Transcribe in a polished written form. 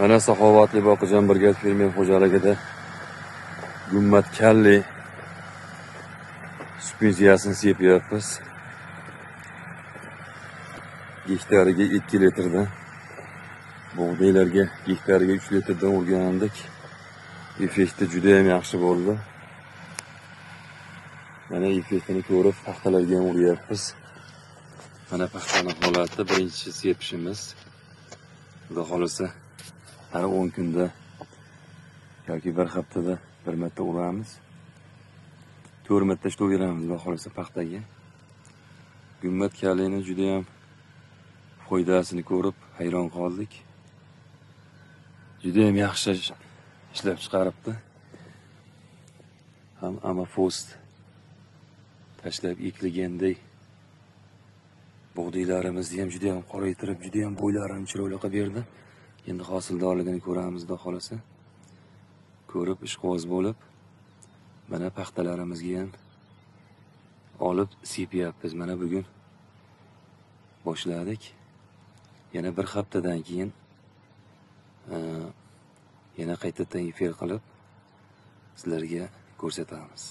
Mana Saxovatli Boqijon Birgat fermer xo'jaligida Gummat Kalli suspensiyasini sepyapmiz. Gektariga 2 litrdan, bug'doylarga gektariga 3 litrdan urgandik. Effekti juda ham yaxshi bo'ldi. Mana effektini ko'rib paxtalarga ham uryapmiz. Mana paxtani holati birinchi sepishimiz. Xudo xolasa har 10 kunda yoki bir haftada bir marta uramiz. 4 marta ishlov beramiz xudo xolasa paxtaga. Gummat kalini juda ham foydasini ko'rib hayron qoldik. Juda ham yaxshi ishlab chiqaribdi. Ham amafost tashlab ekilganday bug'doylarimizni ham juda ham qoraytirib, juda ham bo'ylarini chiroyli qilib berdi. Endi hosildorligini ko'ramiz xudo xolasa. Ko'rib ishqiboz bo'lib mana paxtalarimizga ham olib sepyapmiz. Mana bugun boshladik. Yana bir haftadan keyin yana qaytadan efir qilib sizlarga ko'rsatamiz.